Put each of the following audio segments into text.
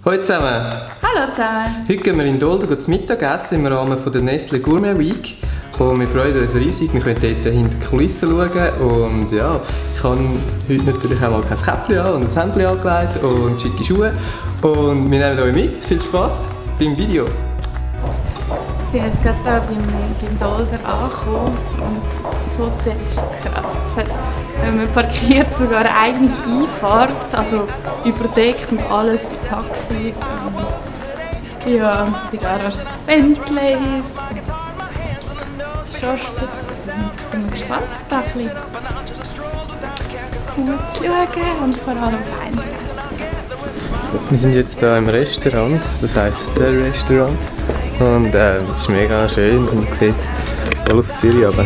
Hallo zusammen! Hallo zusammen! Heute gehen wir in Dolder zum Mittagessen im Rahmen der Nestlé Gourmet Week. Und wir freuen uns riesig, wir können dort hinter die Kulissen schauen. Und ja, ich habe heute natürlich auch mal kein Käppchen an und ein Hemdchen angelegt und schicke Schuhe. Und wir nehmen euch mit. Viel Spaß beim Video! Wir sind jetzt gerade beim Dolder angekommen und das Hotel ist krass. Man parkiert sogar eine eigene Einfahrt, also überdeckt und alles für Taxis. Und ja, die Garage Bentleys, Schosten. Ich bin gespannt, da ein bisschen gut zu schauen und vor allem fein. Wir sind jetzt hier im Restaurant, das heisst «Der Restaurant». Und es ist mega schön und man sieht voll auf Zürich runter.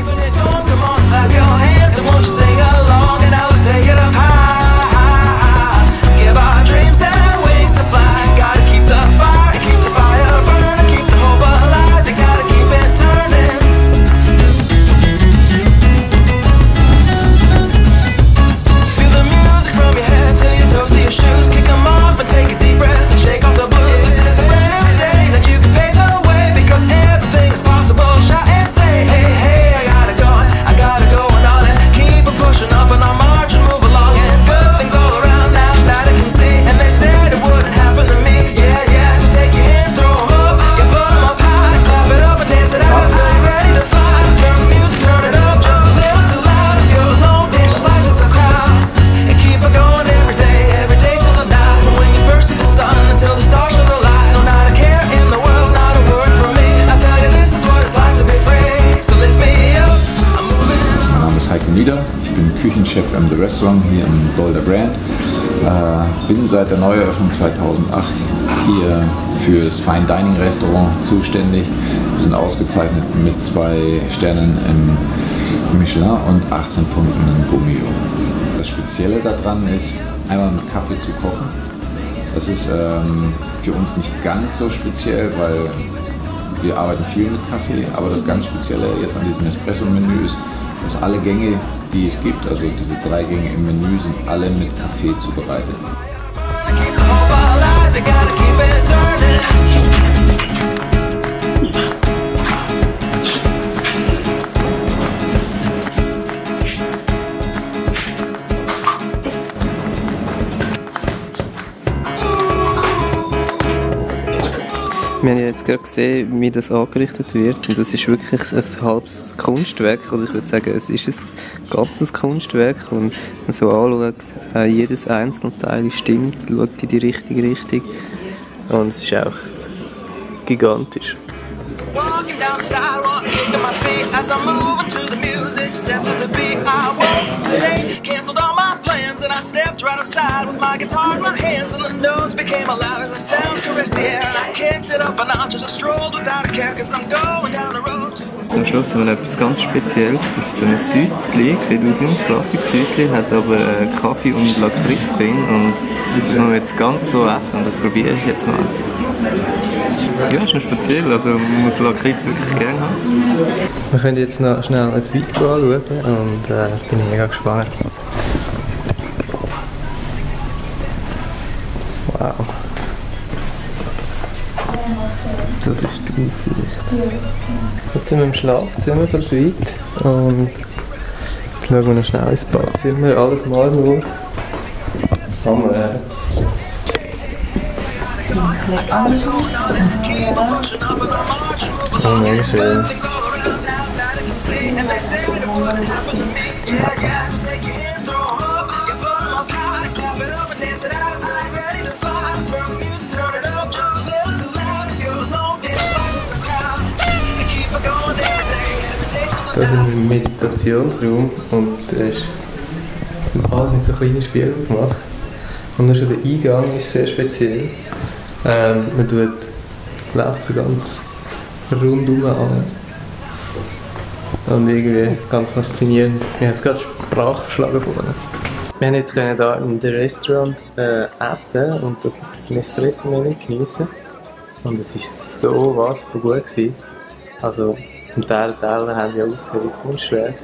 Ich bin Küchenchef im The Restaurant hier im Dolder Brand. Bin seit der Neueröffnung 2008 hier für das Fine Dining Restaurant zuständig. Wir sind ausgezeichnet mit 2 Sternen im Michelin und 18 Punkten im Gourmet. Das Spezielle daran ist, einmal mit Kaffee zu kochen. Das ist für uns nicht ganz so speziell, weil wir arbeiten viel mit Kaffee, aber das ganz Spezielle jetzt an diesem Espresso-Menü ist, dass alle Gänge, die es gibt, also diese 3 Gänge im Menü, sind alle mit Kaffee zubereitet. Wir haben jetzt gerade gesehen, wie das angerichtet wird, und das ist wirklich ein halbes Kunstwerk, oder ich würde sagen, es ist ein ganzes Kunstwerk, und wenn man so anschaut, jedes einzelne Teil stimmt, schaut in die richtige Richtung, und es ist auch gigantisch. Walking down the sidewalk, kicking my feet as I'm moving to the music. Step to the beat, I woke today, canceled all my plans, and I stepped right outside with my guitar in my hands, and the notes became loud as the sound caressed the air, and I kicked it up a notch as I strolled without a care, cause I'm going down the road. Zum Schluss haben wir etwas ganz Spezielles, das ist so ein Tütchen, sieht aus wie ein Plastiktütchen, hat aber Kaffee und Lakritz drin, und das wollen wir jetzt ganz so essen, und das probiere ich jetzt mal. Ja, ist noch speziell, also man muss Lakritz wirklich gerne haben. Wir können jetzt noch schnell ein Video anschauen, und bin ich mega gespannt. Wow. Das ist die Aussicht. Jetzt sind wir im Schlafzimmer der Suite und schauen wir noch schnell ins Badzimmer, alles Marmor. Hammer. Oh, mega schön. Das ist ein Meditationsraum, und der ist alles mit so kleinen Spielen gemacht. Und nur schon der Eingang ist sehr speziell. Man läuft so ganz rundum an. Und irgendwie ganz faszinierend. Ich habe jetzt gerade Sprache verschlagen vorne. Wir haben jetzt hier in dem Restaurant essen und das Nespresso-Menü geniessen. Und es war so was von gut gewesen. Also zum Teil haben wir ausgesehen wie Kunstwerk.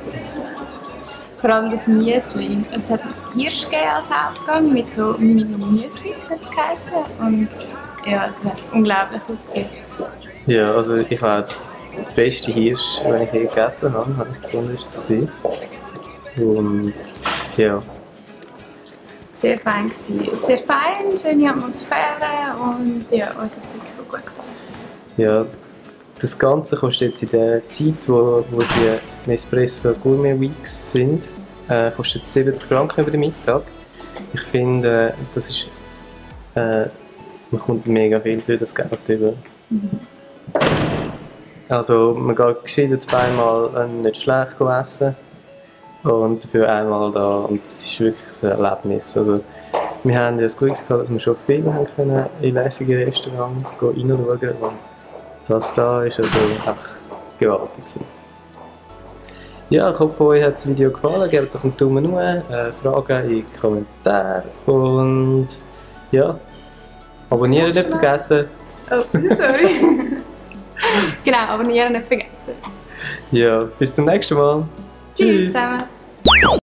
Vor allem das Müsli. Es hat Hirsch gegeben als Hauptgang mit so Müsli, hat es geheißen. Und ja, es hat unglaublich ausgesehen. Ja, also ich habe den besten Hirsch, den ich je gegessen habe ich gefunden, ist das gewesen. Und ja. Sehr fein gewesen. Sehr fein, schöne Atmosphäre und ja, uns hat es wirklich gut gefallen. Ja, das Ganze kostet jetzt in der Zeit, wo die Nespresso Gourmet Weeks sind, kostet 70 Franken über den Mittag. Ich finde, das ist, man kommt mega viel für das Geld über. Also man geht gescheiter zweimal nicht schlecht essen und dafür einmal da, und das ist wirklich ein Erlebnis. Also, wir haben ja das Glück gehabt, dass wir schon viel haben können in lässige Restaurants reinschauen, und das da ist also einfach gewaltig. Ja, ich hoffe, euch hat das Video gefallen. Gebt doch einen Daumen hoch, Fragen in die Kommentare und ja, abonnieren nicht vergessen. Oh, sorry. Genau, abonnieren nicht vergessen. Ja, bis zum nächsten Mal. Tschüss zusammen.